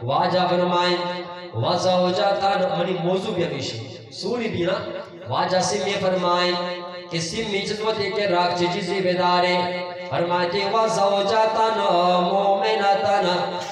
واجہ فرمائیں، وزوجتن، منی موضوع بھی ہمیشی سوری بھی نا۔ واجہ سمی فرمائیں کہ سمی چیز وتی کہ راک چی چیزی بدارے۔ فرمائیں کہ وزوجتن مؤمنتن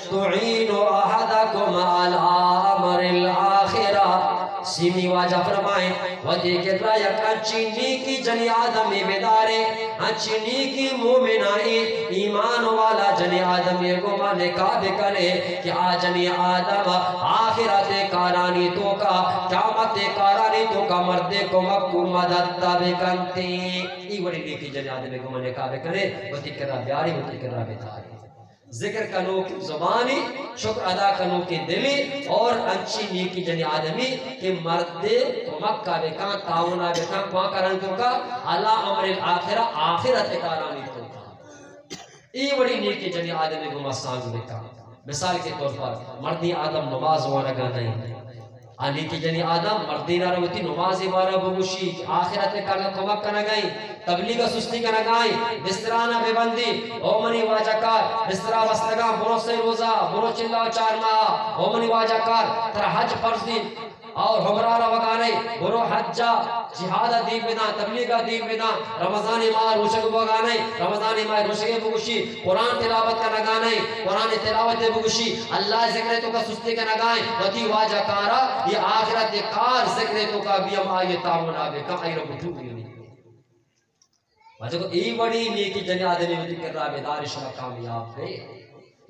تعین احدکم علی امر الاخرہ۔ سیمی واجہ فرمائیں، وتی کرا یک انچی نیکی جنی آدمی بدارے، انچی نیکی مومنائی ایمان والا جنی آدمی گوما نکاح بکنے کہ آ جنی آدم آخرت کارانی توکا، قیامت کارانی توکا مردے کمک و مدد تا بکنتی۔ ای وڑی نیکی جنی آدمی گوما نکاح بکنے، وتی کرا بیاری، وتی کرا بدارے۔ ذکر کنوکیں زبانی، شکر ادا کنوکیں دلی اور انچی نیکی جنی آدمی کہ مردے کمک کا بکاں، تعاون ءَ بکاں، کواں کرن توکا، علی امر الاخرہ، آخرت کارانی توکا۔ ای وڑی نیکی جنی آدمی گوما سانگ بکاں۔ مثال کے طور پر، مردی آدم نماز وانگا نہیں، آ نیکی جنی آدم مردین ءَ را وتی نماز ءِ بارہ ءَ بگوشی، آخرت ءِ کار ءَ کمک کنگ ءَ ایں، تبلیغ ءَ سستی کنگ ءَ ایں، بستران ءَ بہ بندی، او منی واجہ کار، بسترا بستگاں، برو سے روزہ، برو چلا و چار ماہ، او منی واجہ کار، ترا حج فرض ایں، اور عمرہ روگانے، برو حج ءَ، جہاد ءَ دیم بداں، تبلیغ ءَ دیم بداں، رمضان ماہ روچگ بوگانے، رمضان ماہ روچگ بگوشی، قرآن تلاوت کنگانے، قرآن تلاوت بگوشی، اللہ ذکر توکا سستی کنگائیں، وتی واجہ کارا، یہ آخرت کار ذکر توکا بیم آئی تعاون آ بکن، آئی را بٹو بینی۔ واجہ کو ای وڑی نیکی جنی آدمی وتی کرا بدار، شما کامیاب بے۔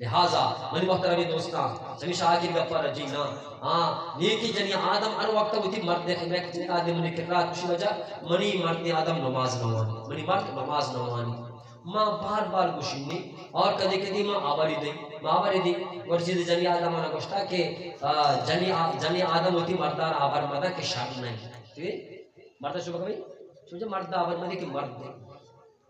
لہذا منی محترمی دوستاں، ہمیشہ آخر گپا رجی نا۔ ہاں، نیکی جنی آدم ہر وقت وتی مرد خدمت آدمی منی کرا، کشی وجہ منی مرد آدم نماز نوانی، منی مرد نماز نوانی۔ ما بار بار گوشینی اور کدی کدی ما آوری دی، ما آوری دی۔ ورچی دی جنی آدم آنا گوشتا کہ، آ، جنی آ-، جنی آدم وتی مردان آور مدا کہ شر نہیں۔ ٹھیک ہے؟ مرد شبہ کبھی؟ چونچہ مرد آور مدی کہ مرد دے۔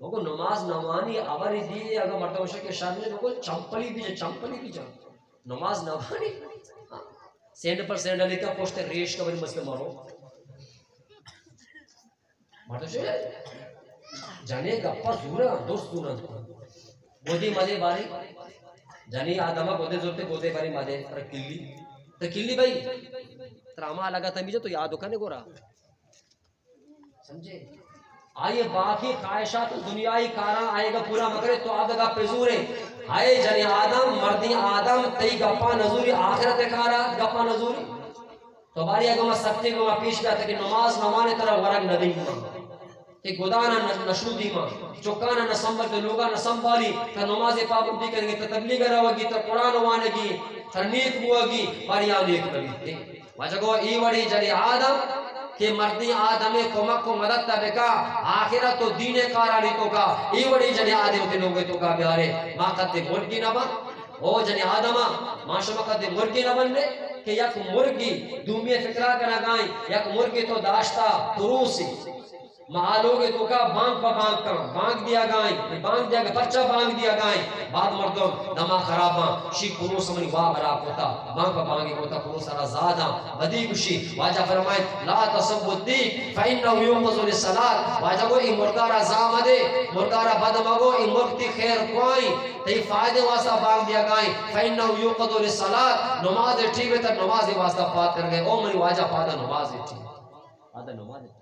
وہ کو نماز نوانی آوری دی، اگر مرد گوشا کہ شر نہیں، وہ کو چمپلی بھی جا، چمپلی بھی جا۔ نماز نوانی۔ ہاں۔ سینڈ پر سینڈ علی کا پوشتے ریش کا بری مستے مارو۔ مردم چے؟ جنے گپا زورا، درست زورا۔ گودی مدے باری، جنی آدما گودے زورتے، گودے باری مدے، پر کلی۔ تو کلی بھائی، ترا ہما لگا تمیجا تو یاد کنے گورا۔ سمجھے؟ آئیے باقی خواہشات و دنیائی کاراں آئیگا پورا مکرے تو آدگا پہ زورے۔ ہائے جنی آدم، مردی آدم، تئی گپا نزوری، آخرت کارا گپا نزوری۔ تو باری اگہ ما سختی گما پیش بیات کہ نماز نوانے ترا ورگ ندیم ما، کہ گدانا نہ، نشودی ما، چکانا نہ سنبھال، تو لوگا نہ سنبھالی، تا نماز پابندی کنگی، تا تبلیغ روگی، تا قرآن وانگی، تا نیک بوگی، باری آ نیک نبیتے۔ واجہ گو ای وڑی جنی آدم کہ مردی آدم کمک و مدد تا بکا، آخرت و دین کارانی توکا، ای وڑی جنی آدم تے لوگے توکا بیارے، ما قد مرگی نبا۔ او جنی آدما، ما شما کدی مرگی نہ بندے کہ یک مرگی دومی فکرا کنگائیں، یک مرگی تو داشتا کروسی۔ ما آ لوگے توکا بانگ پہ بانگ کن، بانگ دیا گائیں، بانگ دیا گا، پرچا بانگ دیا گائیں؟ بعد مردم دما خراباں، شی کروس منی واب را کتا، بانگ پہ بانگی کتا، کروس را زاداں، بدی گوشی، واجہ فرمائیں، لا تسب الدیک فإنه يوقظ للصلاة۔ واجہ گو، ای مرگا را زا مدے، مرگا را بد مگو، ای مرگ تی خیر کوائیں۔ تئی فائدے واسطہ بانگ دیا گائیں، فإنه يوقظ للصلاة، نماز ٹیم تر نماز واسطہ پاد کر گئے۔ او منی واجہ پادا نماز ٹیم، پادا نماز ٹیم۔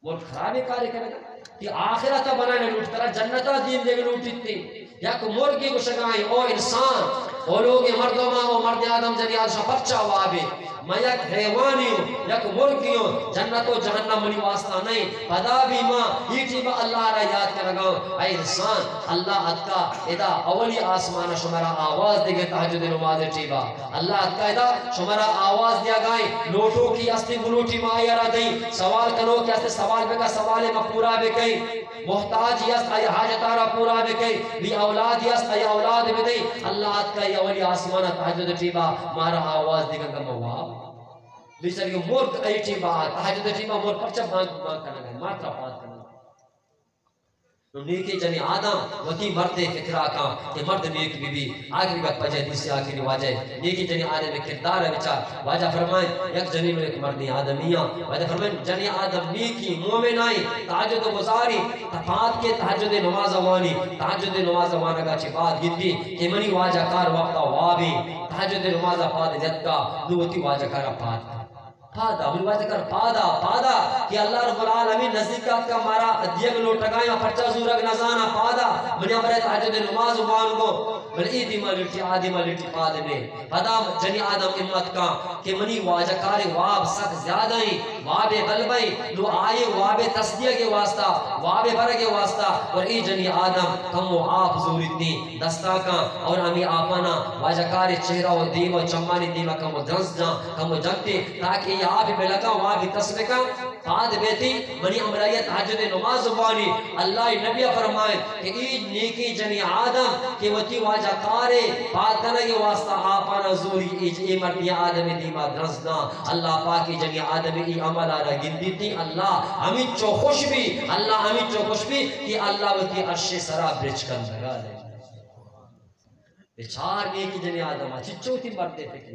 مرگ خرابیں کارے کنگا، تی آخرت بنانے لوٹ، ترا جنتا دیم دیگ لوٹیت تی۔ یک مرگی گوشگائیں، او انسان، او لوگ مردما، او مرد آدم جنی آدشا پرچا وابے۔ من یک حیوانی ہوں، یک مرگی ہوں، جنت و جہنم منی واسطہ نہیں۔ پدا بھی ما ای ٹیما اللہ را یاد کنگا ہوں۔ اے انسان، اللہ اتکا ادا اولی آسمان شمارا آواز دیگے تہجد نماز ٹیما۔ اللہ اتکا ادا شمارا آواز دیا گائیں، لوٹو کی استی بلوٹی ما آیا را دیں، سوال کنو کی استی سوال بکا، سوال ما پورا بکیں۔ محتاجی است، آئی حاجتارا پورا بکئے۔ بی اولادی است، آئی اولاد بدئے۔ اللہ اتکا ای اولی آسمانا تہجد ٹیما مارا آواز دیگا گما واب۔ بیچارگی مرگ ای ٹیما، تہجد ٹیما مرگ پرچا بانگ، بانگ کنگا، ماترا پاد کنگا۔ نو نیکیں جنیں آدم وتی مردے فکرا کاں کہ مرد نیک بہ بی۔ آخری گپ پجے حدیث آخری واجہ نیکیں جنیں آدم کردار بچار۔ واجہ فرمائیں، یک جنین و یک مردیں آدمیاں۔ واجہ فرمائیں، جنیں آدم نیکی مومنائی، تہجد گزاری، تپات کے تہجد نماز وانی، تہجد نماز وانگا چہ بعد گندی کہ منی واجہ کار وقتا وابی، تہجد نماز پاد نیتکا، نو وتی واجہ کارا پاد پادا، منی واجہ کار پادا، پادا کہ اللہ رب العالمین نزدیک آتکا مارا دیگ لوٹگا یا پرچا زورگ نزانا، پادا منی امرا تہجد نماز وانگو، بلے اے دیما لٹی، آ دیما لٹی، پاد نے۔ پدا جنی آدم ہمت کاں کہ منی واجہ کارے واب سک زیادہ ہیں، وابے بلبیں، نو آئے وابے تصدیق کے واسطہ، وابے برگ کے واسطہ، اور اے جنی آدم کم و آپ زوریتی دستا کاں اور ہمیں آپانا واجہ کارے چہرہ و دیم و چمانی دیما کم و درنز جاں، کم و جنتے، تاکہ یہ آپ بلکاں وابی تصدیقاں پاد بیتی، منی ہمراہی تہجد نماز بوانی۔ اللہ نبی فرمائے کہ اے نیکیں جنی آدم کہ وتی واجہ کارے پاد کنگے واسطہ آپانا زوری، اے، اے مردی آدم دیما درنز داں۔ اللہ پاک اے جنی آدم اے عمل آرا گندیتی۔ اللہ ہمینچو خوش بی، اللہ ہمینچو خوش بی کہ اللہ وتی عرش سرا برچ کندگا لے۔ بچار نیکیں جنی آدم چچو تی مردے فکر